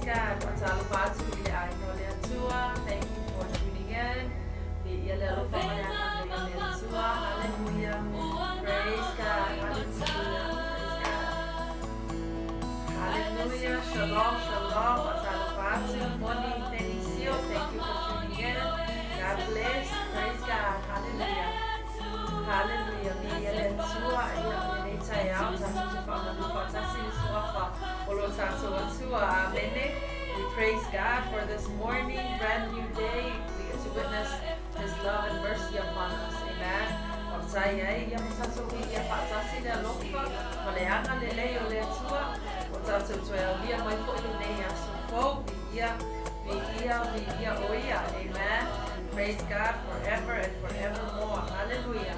God. Faatalofa atu i le aiga o le Atua. Thank you for tuning in. Viia le alofa ma le agalelei o le Atua. Hallelujah. Praise God. Hallelujah. Praise God. Hallelujah. Shalom, shalom. Faatalofa atu. Morning, Tenisio. Thank you for tuning in. God bless. Praise God. Hallelujah. Hallelujah. Viia le Atua. Ia o lenei taeao. Tatou te faamanu faatasi i le suafa o lo tatou Atua. Amene. We praise God for this morning, brand new day. We get to witness His love and mercy upon us. Amen. Faafetai ai ia ma tatou viia faatasi le alofa ma le agalelei o le Atua. Ua tatou toe aulia mai foi lenei aso fou. Viia, viia, viia o ia. Amen. Praise God forever and forevermore. Hallelujah.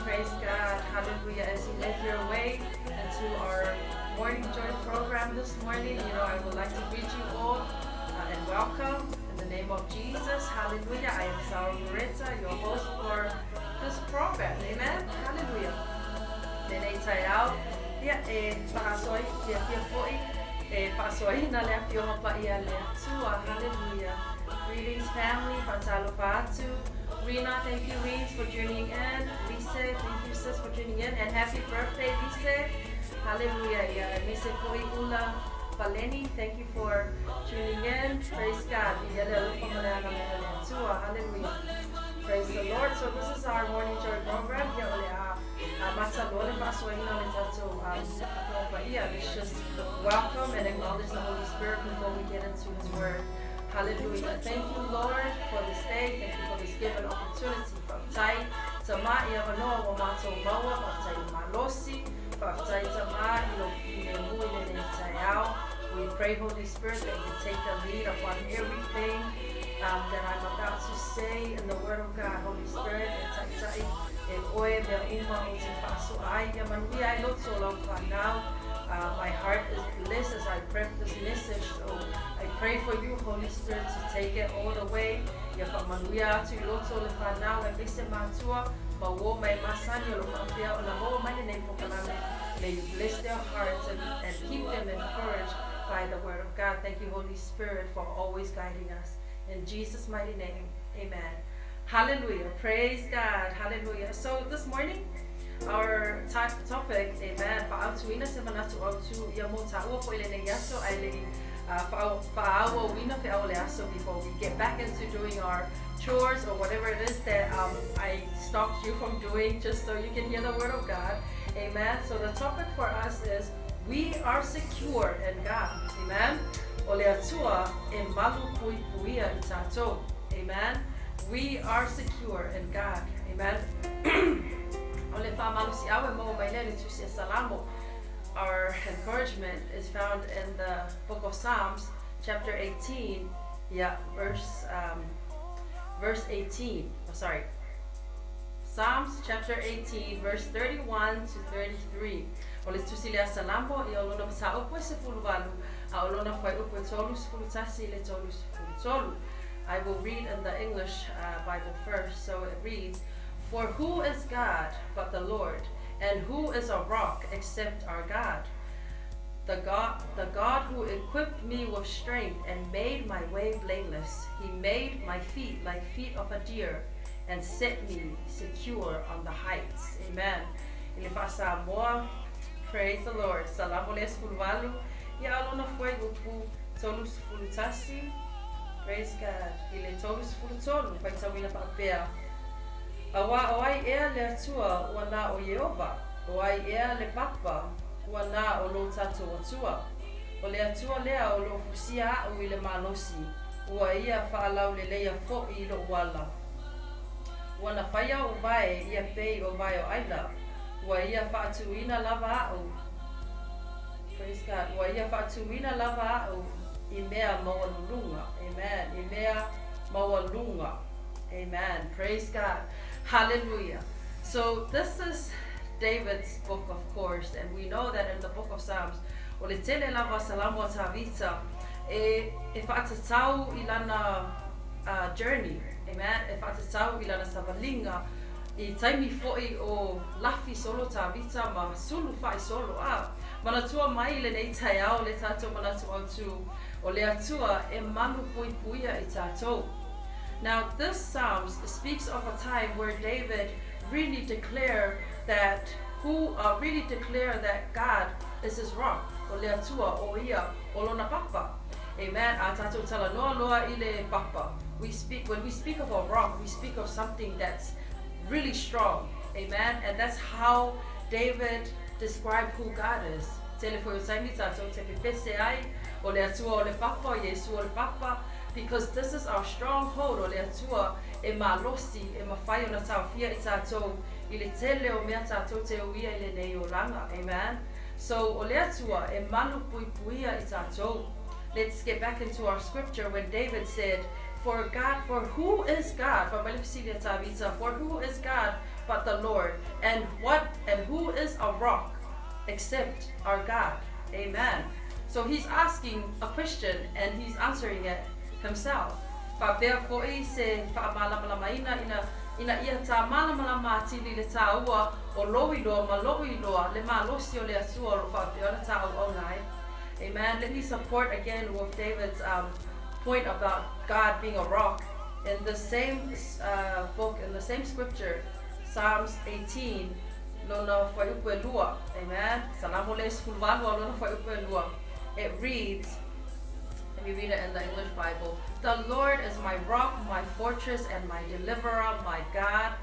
Praise God. Hallelujah. As you make your way into our Morning Joy program this morning, I would like to greet you all and welcome in the name of Jesus. Hallelujah. I am Sarah Mureta, your host for this program. Amen. Hallelujah. Lenei taeao, ia e faasoa fiafia foi e faasoaina le afioga paia a le Atua. Hallelujah. Greetings, family. Faatalofa atu. Rena, thank you, Reens, for tuning in. Lise, thank you, sis, for tuning in. And happy birthday, Lise. Hallelujah. Ia, aemaise foi Ula Paleni, thank you for tuning in. Praise God. Viia le alofa ma le agalelei o le Atua. Hallelujah. Praise the Lord. So this is our Morning Joy program. Ia o le a amata loa le faasoaina o le tatou afioga paia. Let's just welcome and acknowledge the Holy Spirit before we get into His Word. Hallelujah. Thank you, Lord, for this day. Thank you for this given opportunity. Faafetai Tamā i avanoa ua matou maua, faafetai i le malosi, faafetai Tamā i lou filemu i lenei taeao. We pray, Holy Spirit, that you take the lead upon everything that I'm about to say in the Word of God. Holy Spirit, e taitai e oe mea uma ou te faasoa ai ia manuia ai loto o lau whanau. My heart is blessed as I prep this message. So I pray for you, Holy Spirit, to take it all the way. Ia faamanuia atu i loto o le whanau aemaise matua ma uō ma e masani o lo faapea ona maua mai lenei polokalame. May you bless their hearts and keep them encouraged by the Word of God. Thank you, Holy Spirit, for always guiding us. In Jesus' mighty name, amen. Hallelujah. Praise God. Hallelujah. So this morning, our topic, amen, fa'autuina se manatu autu ia mo tāua foi lenei aso ae le'i fa'aauauina feau o le aso before we get back into doing our chores or whatever it is that I stopped you from doing just so you can hear the Word of God. Amen. So the topic for us is we are secure in God. Amen. O le Atua e malu puipuia i tātou. Amen. We are secure in God. Amen. O le faamalosiau e maua mai lea i le Tusi a Salamo. Our encouragement is found in the book of Psalms, chapter 18, yeah, verse 18. Oh, sorry. Psalms chapter 18, verse 31 to 33. O le Tusi lea Salamo, ia o lona mataupu e 18, a o lona fuaiupu e 31 i le 33. I will read in the English Bible first. So it reads, "For who is God but the Lord, and who is a rock except our God? The God who equipped me with strength and made my way blameless. He made my feet like feet of a deer and set me secure on the heights." Amen. I le faa-Samoa, praise the Lord. Salamo lea 18, ia a lona fuaiupu 31, praise God, i le 33, faitauina faapea. Auā o ai ea le Atua ua na o Ieova? O ai ea le Papa ua na o lo tatou Atua? O le Atua lea o loo fusia a'u i le malosi, ua ia faalauleleia fo'i i lo'u ala. Ua na faia o'u vae ia pei o vae o aila, ua ia faatuina lava a'u. Praise God. Ua ia faatuina lava a'u i mea maualuluga. Amen. I mea maualuga. Amen. Praise God. Hallelujah. So this is David's book, of course, and we know that in the book of Psalms, o le tele lava Salamo a Tavita e faatatau i lana journey. Amen. E faatatau i lana savaliga i taimi fo'i o lafi solo Tavita ma sulu fa'i solo a manatua mai lenei taeao le tatou manatu autu. O le Atua e malupuipuia i tatou. Now, this Psalms speaks of a time where David really declare that who really declare that God is his rock. O le Atua o ia o lona papa. Amen. A tatou talanoa loa i le papa. We speak when we speak of a rock, we speak of something that's really strong. Amen. And that's how David described who God is. Tele foi o taimi tatou te pepese ai o le Atua o le papa, o Iesu o le papa, because this is our stronghold, o le Atua e malosi, e mafai ona taofia i tatou i le tele o mea tatou te uia i lenei olaga. Amen. So o le Atua e malupuipuia i tatou. Let's get back into our scripture when David said, "For God, for who is God?" Fai mai le fesili a Tavita, "For who is God but the Lord? And who is a rock except our God?" Amen. So he's asking a question and he's answering it himself. Faapea foi se faamalamalamaina ina ia ta malamalama atili le taua o lou iloa ma lou iloa le malosi o le Atua o lo faapea ona taauauna ai. Amen. Let me support again with David's point about God being a rock. In the same book, in the same scripture, Psalms 18, lona fuaiupu e 2. Amen. Salamo le 18 lona fuaiupu e 2. It reads, let me read it in the English Bible. "The Lord is my rock, my fortress, and my deliverer. My God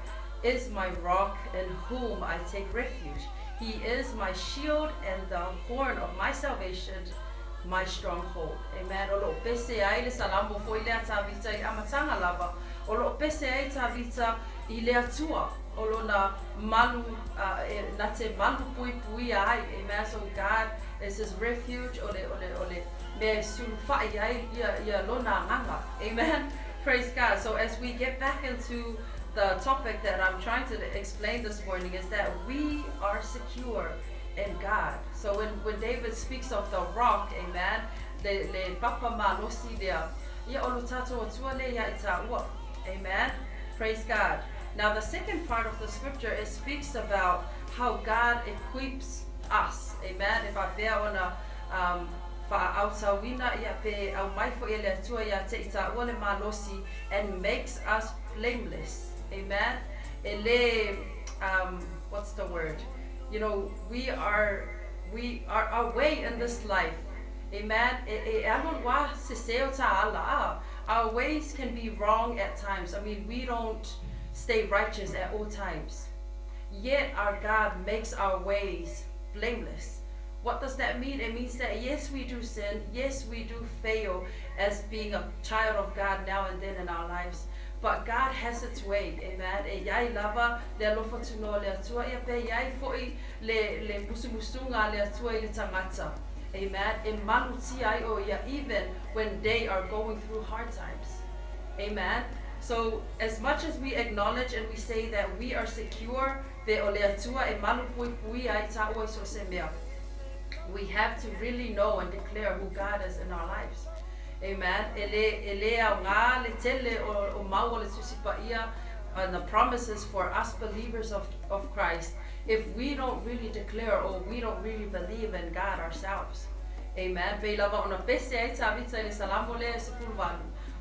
is my rock in whom I take refuge. He is my shield and the horn of my salvation, my stronghold." Amen. O lo pese ai le salamo foi le Tavita i amataga lava. O lo pese ai Tavita i le Atua. O lona malu, e, na te malupuipuia ai. Amen. So God is his refuge. O le, o le, o le mea sulufai ai ia lona agaga. Amen. Praise God. So as we get back into the topic that I'm trying to explain this morning is that we are secure in God. So when David speaks of the rock, amen, le papa malosi lea, ia o lo tatou Atua le ia i taua. Amen. Praise God. Now the second part of the scripture, it speaks about how God equips us. Amen. E faapea ona faautauina ia pe aumai foi e le Atua ia te i taua le malosi and makes us blameless. Amen. E le, what's the word? We are our way in this life. Amen. E alu wa se seo ta ala. Ah, our ways can be wrong at times. I mean, we don't stay righteous at all times. Yet our God makes our ways blameless. What does that mean? It means that yes, we do sin. Yes, we do fail as being a child of God now and then in our lives. But God has its way, amen. E iai lava le alofa tunoa le Atua ia pe iai foi le musumusuga le Atua i le tagata. Amen. E malutia ai o ia even when they are going through hard times. Amen. So as much as we acknowledge and we say that we are secure, pe o le Atua e malupuipuia ai taua i so se mea, we have to really know and declare who God is in our lives. Amen. E le aoga le tele o mau o le Tusi Paia and the promises for us believers of Christ if we don't really declare or we don't really believe in God ourselves. Amen. Pei lava ona pese ai Tavita i le Salamo lea e 18.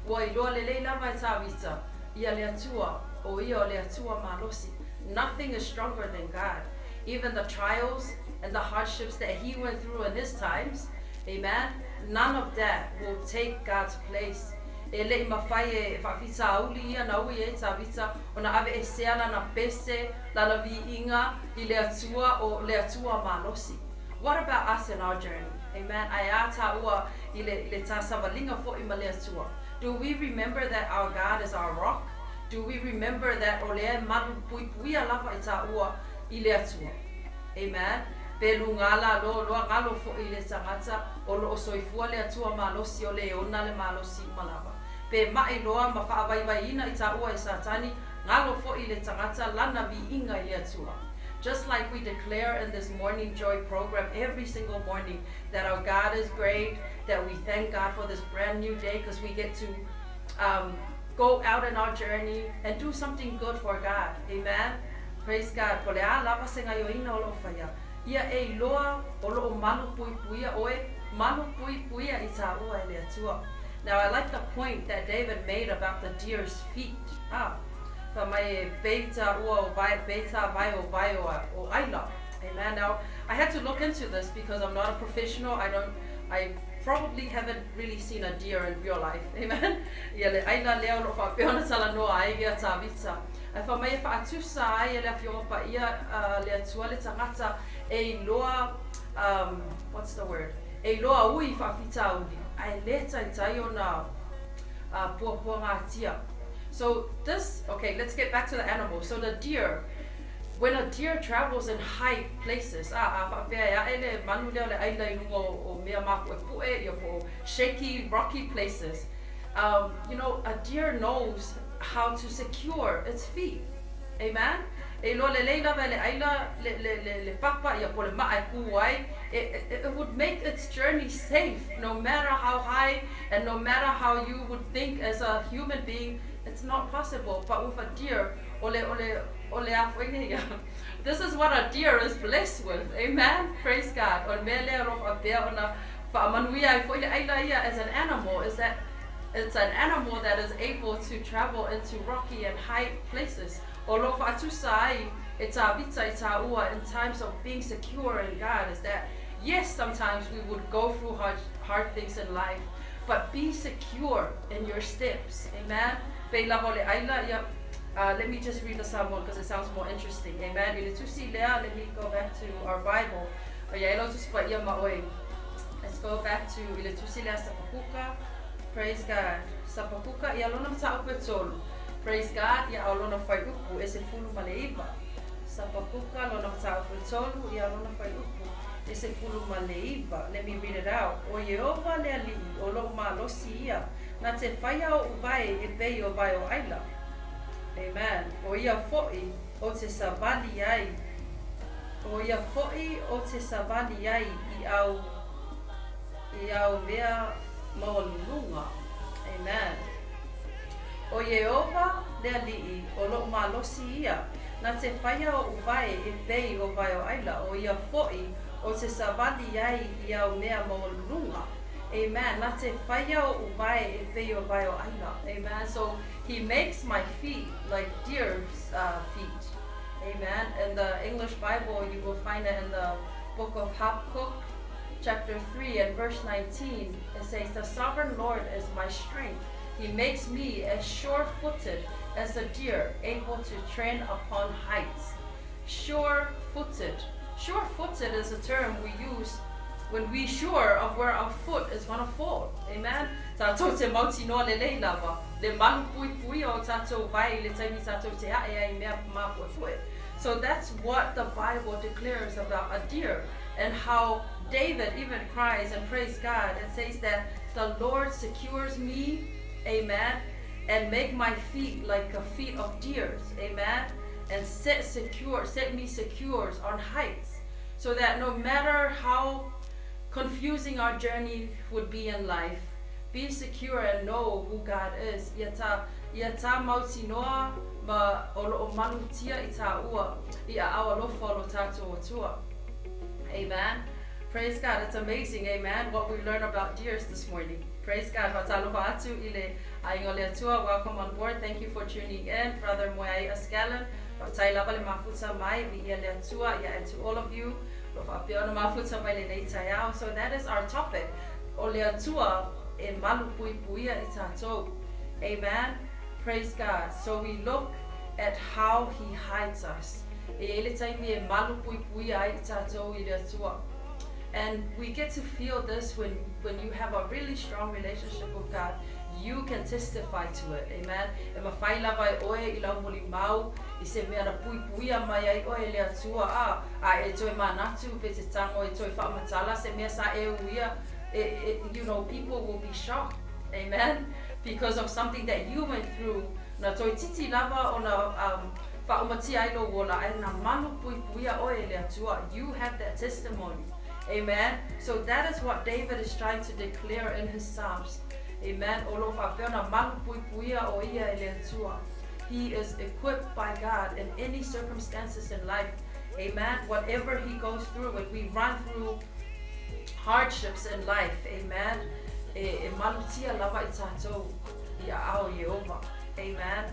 Ua iloa lelei lava e Tavita ia le Atua o ia o le Atua malosi. Nothing is stronger than God. Even the trials and the hardships that he went through in his times, amen, none of that will take God's place. E le i mafai e faafitauli ia na ui e Tavita ona aveesea lana pese, lana viiga i le Atua o le Atua malosi. What about us in our journey? Amen. Ae a taua i le tasavaliga foi ma le Atua? Do we remember that our God is our rock? Do we remember that o lea malupuipuia lava i taua i le Atua? Amen. Pe luga la lo loa galo foi i le tagata o loo soifua le Atua malosi o le ona le malosi uma lava. Pe mai loa ma faavaivaiina i taua e Satani, galo foi i le tagata lana viiga i le Atua. Just like we declare in this Morning Joy program every single morning that our God is great, that we thank God for this brand new day because we get to go out in our journey and do something good for God. Amen. Praise God. Po le a lava se gaioiga o loo faia. Ia e iloa o loo malupuipuia oe. Malupuipuia i tāua e le Atua. Now I like the point that David made about the deer's feet. Ah, fai mai e pei tāua o vae, pei tā vae o vae o, o aila. Amen. Now, I had to look into this because I'm not a professional. I don't, I probably haven't really seen a deer in real life. Amen. Ia le aila lea o loo faapea ona talanoa ai ia Tavita. Ae fai mai e faatusa ai e le Afioga Paia a le Atua le tagata e iloa, um, what's the word? E iloa ui i faafitauli, ae le taitai ona uh, puapuagatia. So this, okay, let's get back to the animal. So the deer, when a deer travels in high places, a, a faapea e ae le manu lea o le aila i luga o, o mea mapuepue, ia po o shaky, rocky places, um, you know, a deer knows how to secure its feet. Amen? E iloa lelei lava e le aila le, le, le, le papa ia po le maa e ku ai. It, it, it would make its journey safe no matter how high and no matter how you would think as a human being, it's not possible. But with a deer, ole, ole, ole a foe ia. This is what a deer is blessed with. Amen? Praise God. O le mea lea o lo o faapea ona faamanuia ai foi le aila ia as an animal is that it's an animal that is able to travel into rocky and high places. O lo o faatusa ai e Tavita i tāua in times of being secure in God is that yes, sometimes we would go through hard, hard things in life, but be secure in your steps. Amen. Pei lava o le aila, ia, let me just read the Samoan because it sounds more interesting. Amen. I le tusi lea, let me go back to our Bible. O ia e lau tusi paia ma oe. Let's go back to i le tusi lea Sapakuka. Praise God. Sapakuka ia lona mataupu e tolu. Praise God ia ao lona whaiupu e 19. Sapakuka lona mataupu e tolu ia lona whaiupu e 19. Let me read it out. O Ieova le Alii o lou malosi ia, na te whaia oʻu vae e pei o vae o aila. Amen. O ia foʻi o te savali ai, o ia foʻi o te savali ai i au, i au mea maualuluga. Amen. O Ieova le Alii o lou malosi ia, na te whaia oʻu vae e pei o vae o aila, o ia foʻi o te savali ai i au mea maualuluga. Amen. Na te whaia oʻu vae e pei o vae o aila. Amen. So he makes my feet like deer's feet. Amen. In the English Bible, you will find it in the book of Habakkuk, chapter 3 and verse 19. It says, The sovereign Lord is my strength. He makes me as sure-footed as a deer, able to tread upon heights. Sure-footed. Sure-footed is a term we use when we sure of where our foot is gonna fall. Amen. Tātou te mautinoa lelei lava, le malupuipuia o tātou vae i le taimi tātou te ae ai i mea māpuepue. So that's what the Bible declares about a deer and how David even cries and prays God and says that the Lord secures me, amen, and make my feet like the feet of deers, amen, and set secure, set me secure on heights, so that no matter how confusing our journey would be in life, be secure and know who God is. Ia tā, ia tā mautinoa ma o loo malutia i tāua i aao alofa o lo tātou Atua. Amen. Praise God. It's amazing, amen, what we learn about deers this morning. Praise God. Faatalofa atu i le aiga o le Atua. Welcome on board. Thank you for tuning in, Brother Moeai Ascalon. Faafetai lava le mafuta mai, viia le Atua, ia and to all of you. Lo faapea ona mafuta mai lenei taeao. So that is our topic. O le Atua e malupuipuia i tātou. Amen. Praise God. So we look at how he hides us. E iai le taimi e malupuipuia ai i tātou i le Atua. And we get to feel this when, when you have a really strong relationship with God. You can testify to it. Amen. E mawhai lava e oe i lau molimau i se mea na puipuia mai ai oe e le Atua a, a e toe manatu pe te tango e toe whaamatala se mea sa e uia e, e, you know, people will be shocked. Amen. Because of something that you went through. Na toe titi lava ona um, whaaumatia ai lou ola ae na malupuipuia oe e le Atua. You have that testimony. Amen. So that is what David is trying to declare in his Psalms. Amen. O lo faapea ona malupuipuia o ia e le Atua. He is equipped by God in any circumstances in life. Amen. Whatever he goes through, when we run through Hardships in life, amen. E malutia lava i tātou i aao o Ieova. Amen.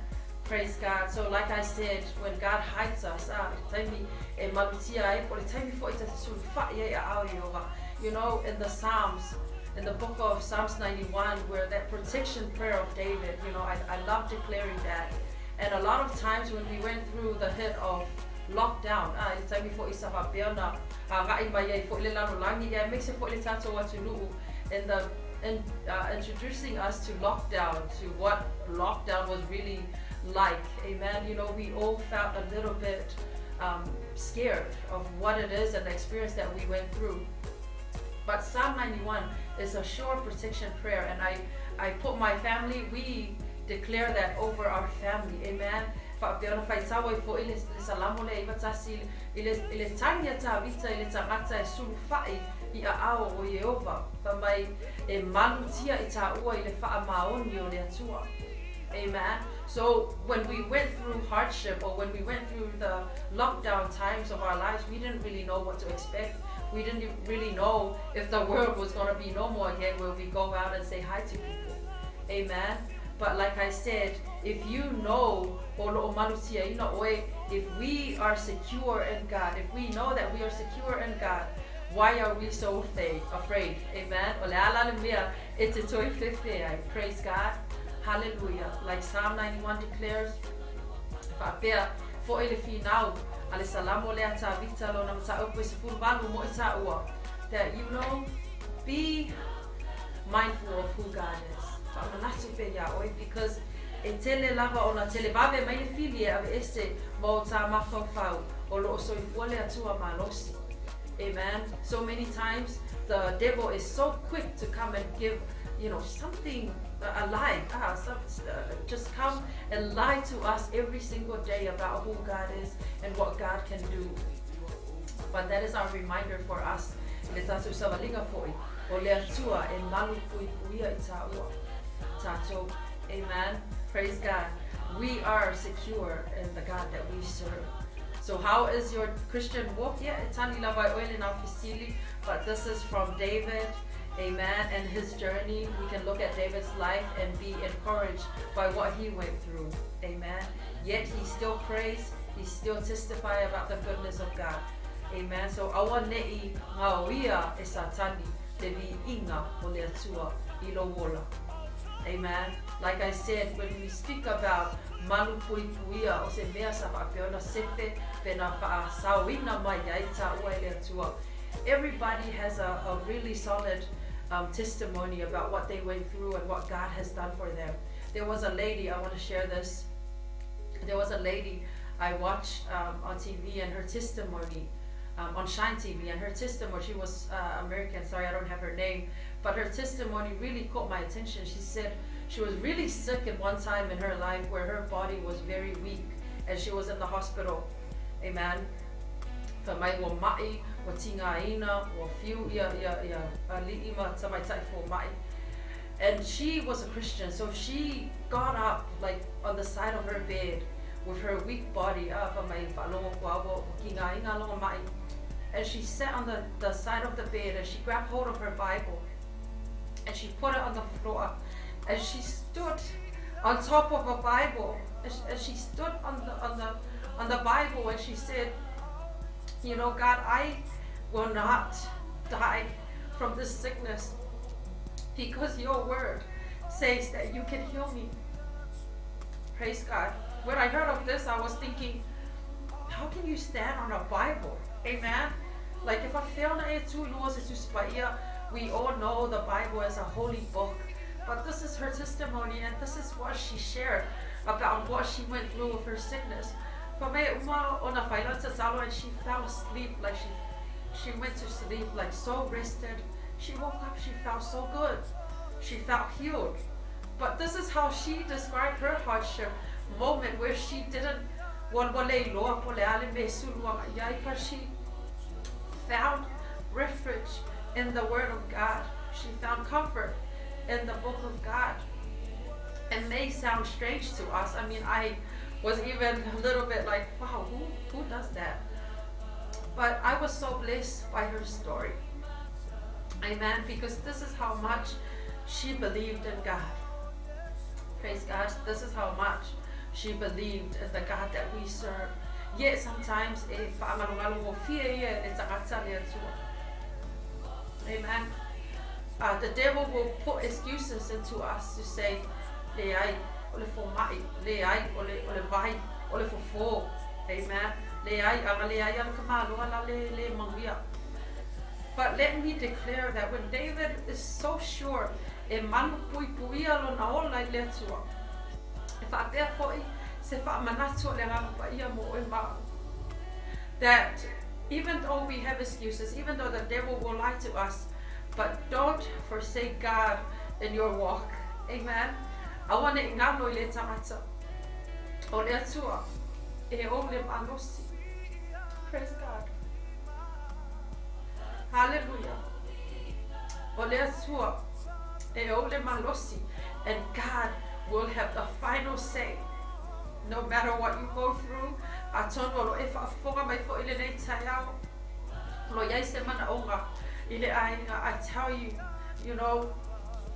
Praise God. So like I said, when God hides us, i taimi e malutia ai, po o le taimi foi ta te sulufa'i ai i aao o Ieova. In the Psalms, in the book of Psalms 91, where that protection prayer of David, I love declaring that. And a lot of times when we went through the hit of lockdown, i le taimi foi sa faapea ona aga'i mai ai foi le lalolagi, aemaise foi le tatou atunu'u in introducing us to lockdown, to what lockdown was really like. Amen. We all felt a little bit scared of what it is and the experience that we went through. But Psalm 91 is a sure protection prayer, and I put my family, we declare that over our family. Amen. Faapea ona faitau ai fo'i le Salamo lea 91 i le tagi a Tavita i le tagata e sulufa'i i aao o Ieova, fa mai e malutia i tāua i le faamaoni o le Atua. Amen. So when we went through hardship or when we went through the lockdown times of our lives, we didn't really know what to expect. We didn't really know if the world was going to be normal again where we go out and say hi to people. Amen. But like I said, if you know o lo'o malutiaina oe, if we are secure in God, if we know that we are secure in God, why are we so afraid? Amen. O le a la le mea e te toe fefe ai? Praise God. Hallelujah. Like Psalm 91 declares, faapea fo'i le finau a le Salamo lea Tavita lona mataupu e 18 mo i tāua, that be mindful of who God is. Faamanatu pea iā oe, because e tele lava ona televave mai le fili e aveese ma o tā mafaufau o loo soifua le Atua malosi. Amen. So many times the devil is so quick to come and give something, a lie. Just come and lie to us every single day about who God is and what God can do. But that is our reminder for us. Le tātou savaliga foi, o le Atua e malu puipuia i tāua. Tātou. Amen. Praise God. We are secure in the God that we serve. So how is your Christian walk? Yeah, it's tali lava i oe lenā fesili, but this is from David. Amen. And his journey. We can look at David's life and be encouraged by what he went through. Amen. Yet he still prays, he still testify about the goodness of God. Amen. So aua ne'i gaoia e Satani le viiga o le Atua i lou ola. Amen. Like I said, when we speak about malu puipuia o se mea sa faapea ona sefe pe na faasaoina mai ai tāua e le Atua. Everybody has a really solid testimony about what they went through and what God has done for them. There was a lady, I want to share this. There was a lady I watched on TV and her testimony, on Shine TV, and her testimony, she was American, sorry, I don't have her name, but her testimony really caught my attention. She said she was really sick at one time in her life where her body was very weak and she was in the hospital. Amen. Fa mai ua ma'i, ua tigaina, ua fiu ia ali'i ma tamaita'i foma'i. And she was a Christian, so she got up like on the side of her bed with her weak body, fa mai faalogo kua ua tigaina lona ma'i. And she sat on the side of the bed and she grabbed hold of her Bible and she put it on the floor and she stood on top of a Bible and she stood on the Bible and she said, "God, I will not die from this sickness because your word says that you can heal me." Praise God. When I heard of this, I was thinking, how can you stand on a Bible? Amen. Like if I fail na e tu lua se Tusi Paia, we all know the Bible is a holy book. But this is her testimony and this is what she shared about what she went through with her sickness. Fa mai uma ona faila tatalo and she fell asleep, like she went to sleep like so rested. She woke up, she felt so good. She felt healed. But this is how she described her hardship moment where she didn't ua le iloa po o le a le mea sulu iai, but she found refuge in the Word of God. She found comfort in the book of God. It may sound strange to us. I mean, I was even a little bit like, "Wow, who does that?" But I was so blessed by her story. Amen. Because this is how much she believed in God. Praise God. This is how much she believed in the God that we serve. Yet sometimes e whaagalogalo ia le tagata le Atua. Amen. The devil will put excuses into us to say, leai, o le fomai, leai, o le, o le vai, o le fofo. Amen. Leai, aga leai, ala ka malo ala le, le manguia. But let me declare that when David is so sure, e malu puipuia lona ola i le Atua. E whaapea fo'i se whaamanatu o le Agaga Paia mo oe ma a'u. That even though we have excuses, even though the devil will lie to us, but don't forsake God in your walk. Amen. Aua ne i galo i le tagata. O le Atua e ou le malosi. Praise God. Hallelujah. O le Atua e ou le malosi. And God will have the final say. No matter what you go through, atonu o lo e faafofoga mai fo'i lenei taeao. Lo iai se manaoga i le aiga. I tell you,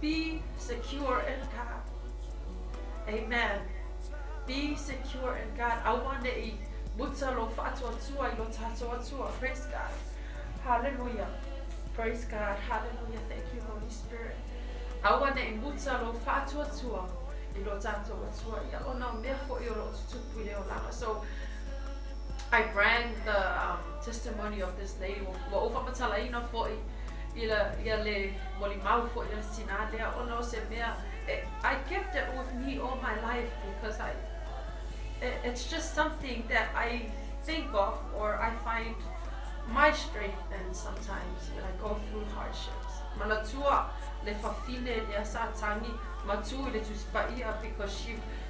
be secure in God. Amen. Be secure in God. Aua ne i muta lo faatuatua i lo tatou Atua. Praise God. Hallelujah. Praise God. Hallelujah. Thank you, Holy Spirit. Aua ne i muta lo faatuatua i lo tatou Atua. Ia ona o mea fo'i o lo tutupu i le olaga. So, I bring the testimony of this lady. Ua ou faamatalaina fo'i i la, ia le molimau fo'i a le tinā lea ona o se mea I kept it with me all my life because it's just something that I think of or I find my strength in sometimes when I go through hardships. Manatua le fafine lea sa tagi ma tu i le Tusi Paia because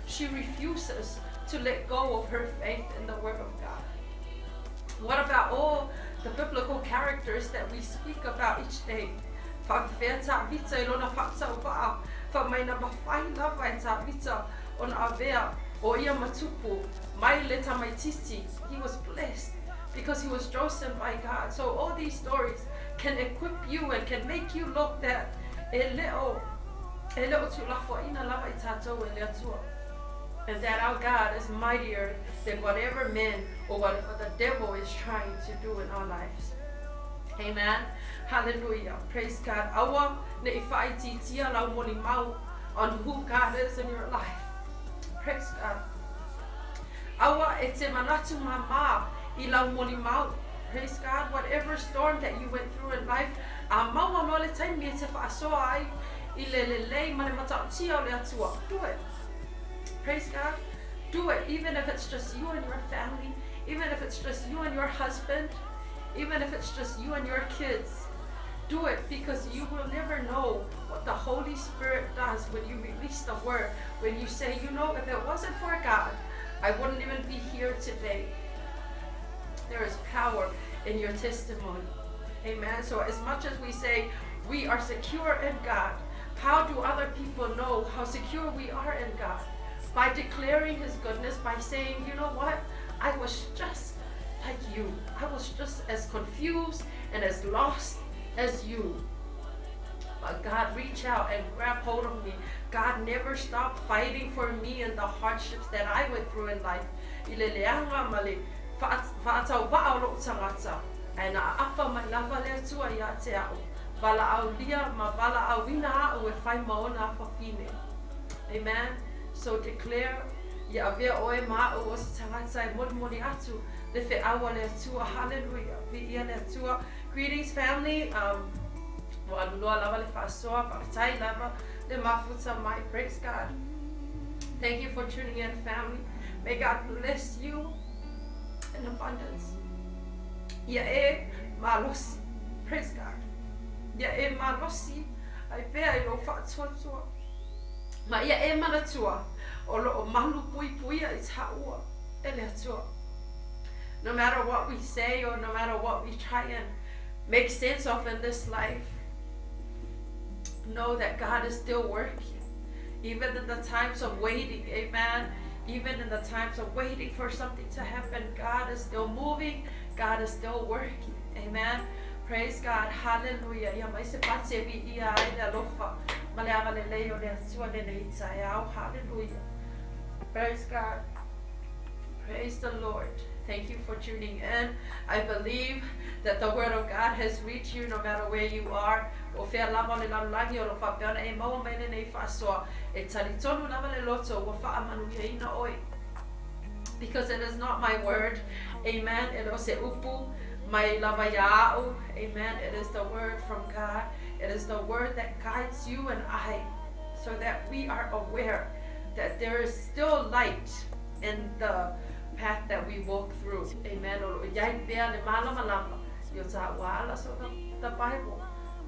she refuses to let go of her faith in the Word of God. What about all the biblical characters that we speak about each day? Faafefea Tavita i lona faatauvaa fai mai na mafai lava e Tavita ona avea o ia ma tupu mai le tamaitiiti. He was blessed because he was chosen by God. So all these stories can equip you and can make you look that e le o tuulafoaina lava i tatou e le Atua. And that our God is mightier than whatever man or whatever the devil is trying to do in our lives. Amen. Hallelujah. Praise God. Aua ne i whaititia lau molimau on who God is in your life. Praise God. Aua e te manatu mama i lau molimau. Praise God. Whatever storm that you went through in life, a maua loa le taimi e te faasoa ai i le lelei ma le matautia o le Atua. Do it. Praise God. Do it, even if it's just you and your family, even if it's just you and your husband, even if it's just you and your kids. Do it because you will never know what the Holy Spirit does when you release the word. When you say, if it wasn't for God, I wouldn't even be here today. There is power in your testimony. Amen. So as much as we say we are secure in God, how do other people know how secure we are in God? By declaring His goodness, by saying, you know what? I was just like you. I was just as confused and as lost as you. But God reached out and grabbed hold of me. God never stopped fighting for me in the hardships that I went through in life. I le leaga ma le faatauvaa o lou tagata. Ae na aapa mai lava le Atua ia te a'u. Valaaulia ma valaauina a'u e fai ma ona afafine. Amen. So declare ia avea oe ma a'u o se tagata e molimoli atu le feau a le Atua. Hallelujah. Viia le Atua. Greetings, family. Ua aluloa lava le faasoa, faafetai lava le mafuta mai. Praise God. Thank you for tuning in, family. May God bless you in abundance. Ia e malosi. Praise God. Ia e malosi ai pea i lou faatuatua. Ma ia e manatua o lo o malu puipuia i taua e le Atua. No matter what we say or no matter what we try and make sense of in this life, know that God is still working. Even in the times of waiting, amen. Even in the times of waiting for something to happen, God is still moving. God is still working. Amen. Praise God, hallelujah. Ia mai se pati e viia ai le alofa ma le agalelei o le Atua lenei taeao. Hallelujah. Praise God. Praise the Lord. Thank you for tuning in. I believe that the word of God has reached you no matter where you are. O fea lava o le lalolagi o lo o faapea ona e maua mai lenei faasoa, e talitonu lava le loto ua faamanuiaina oe. Because it is not my word. Amen. E le o se upu mai lava ia a'u. Amen. It is the word from God. It is the word that guides you and I so that we are aware that there is still light in the path that we walk through. Amen. O lo o i ai pea le mālamalama i o tāua ala. So the Bible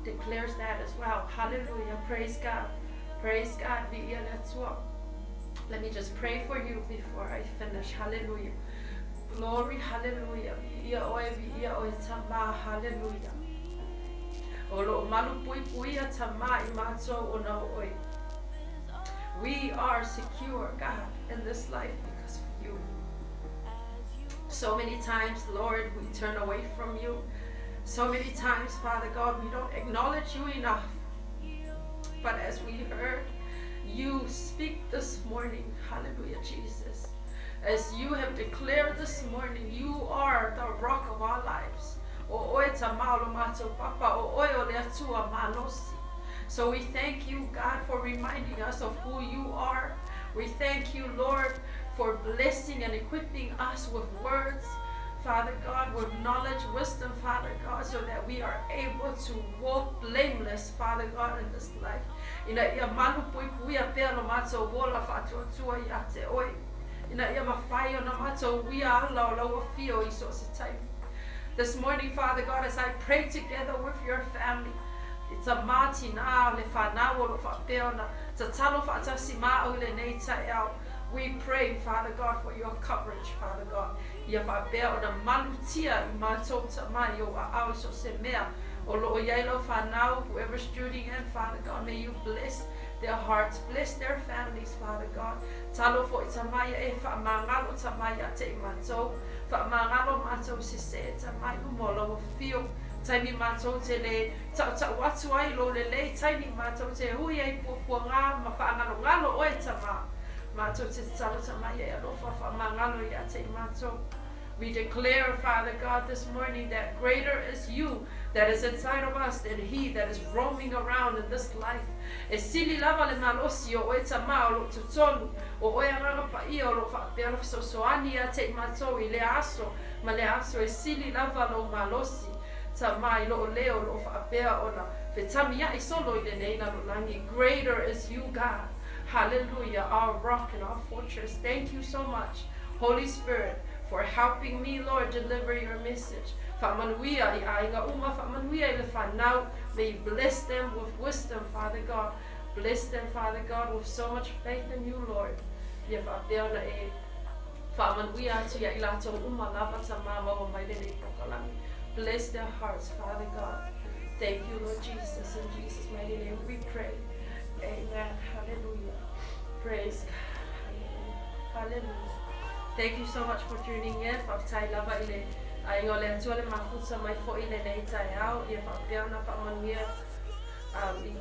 declares that as well. Hallelujah. Praise God. Praise God. Viia le Atua. Let me just pray for you before I finish. Hallelujah. Glory, hallelujah. Viia oe, viia oe Tamā. Hallelujah. O lo o malupuipuia Tamā i mātou ona o oe. We are secure, God, in this life because of you. So many times, Lord, we turn away from you. So many times, Father God, we don't acknowledge you enough. But as we heard you speak this morning, hallelujah, Jesus, as you have declared this morning, you are the rock of our lives. O oe Tamā o lo mātou papa, o oe o le Atua malosi. So we thank you, God, for reminding us of who you are. We thank you, Lord, for blessing and equipping us with words, Father God, with knowledge, wisdom, Father God, so that we are able to walk blameless, Father God, in this life. Ina ia malupuipuia pea lo mātou ola faatuatua ia te oe. Ina ia mafai ona mātou uia ala o lau afio i so o se taimi. This morning, Father God, as I pray together with your family, i tamā tinā le whanau o lo faapea ona tatalo faatasi mā'au i lenei taeao, we pray, Father God, for your coverage, Father God, ia faapea ona malutia i mātou tamā i ou aao i so o se mea o lo o i ai lau whanau, whoever's tuning in, Father God, may you bless their hearts, bless their families, Father God. Talo fo'i tamā ia e whaamāngalo tamā ia te i mātou, whaamāngalo mātou sese tamā i luma o lau afio, taimi mātou te le tautau atu ai lo lelei, taimi mātou te hui ai puapuagā ma whaangalongalo oe tamā. Mātou te tatalo tamā ia e alofa whaamāngalo ia te i mātou. We declare, Father God, this morning that greater is you that is inside of us than he that is roaming around in this life. E sili lava le malosi o oe Tamā o loo totonu, o oe Agaga Paia o loo faapea ona fesoasoani ia te i matou i lea aso ma lea aso e sili lava lou malosi Tamā i loo leo o loo faapea ona fetamia'i solo i lenei lalolagi. Greater is you, God. Hallelujah, our rock and our fortress. Thank you so much, Holy Spirit, for helping me, Lord, deliver your message. Faamanuia i aiga uma, faamanuia i le whanau. May you bless them with wisdom, Father God. Bless them, Father God, with so much faith in you, Lord. Ia faapea ona e faamanuia atu ia i latou uma lava tamā maua mai lenei polokalame. Bless their hearts, Father God. Thank you, Lord Jesus. In Jesus' mighty name we pray. Amen. Hallelujah. Praise God. Hallelujah. Hallelujah. Thank you so much for tuning in. Faafetai lava i le aiga o le Atua le mafuta mai fo'i i lenei taeao. Ia faapea ona faamanuia um, i,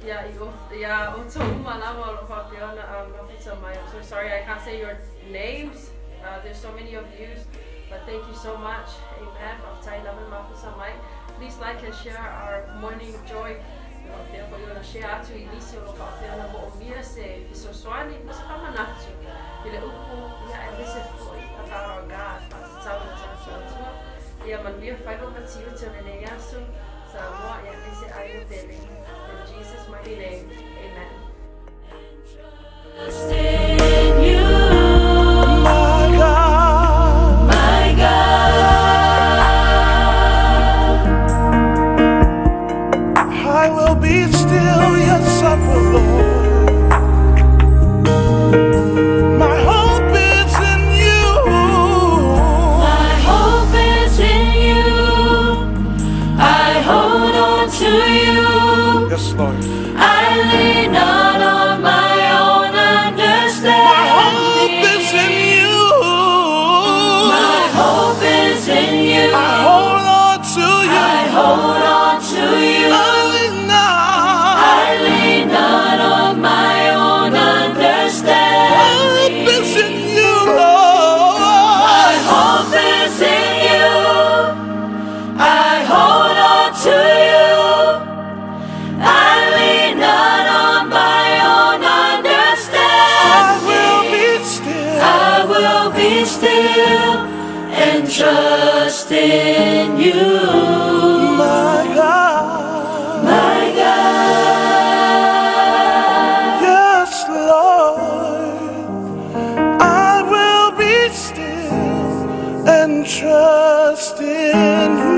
ia, i, o, ia outou uma lava o loo faapea ona um, mafuta mai. I'm so sorry I can't say your names. There's so many of you. But thank you so much. Amen. Faafetai lava le mafuta mai. Please like and share our morning joy. Faapea foi ona share atu i nisi o lo o faapea ona moomia se fesoasoani ma se faamanatu i le upu ia aemaise foi about our God, faatatau i lo tatou Atua. Ia manuia faiva ma tiute o lenei aso, Samoa ia aemaise aiga pele. In Jesus mighty name, amen. Trust in you, My God, my God. I will be still, yes, I will, Lord. My hope is in you. My hope is in you. I hold on to you. Yes, Lord. I lean not on my own and trust in you. My God. My God. Yes, Lord. I will be still and trust in you.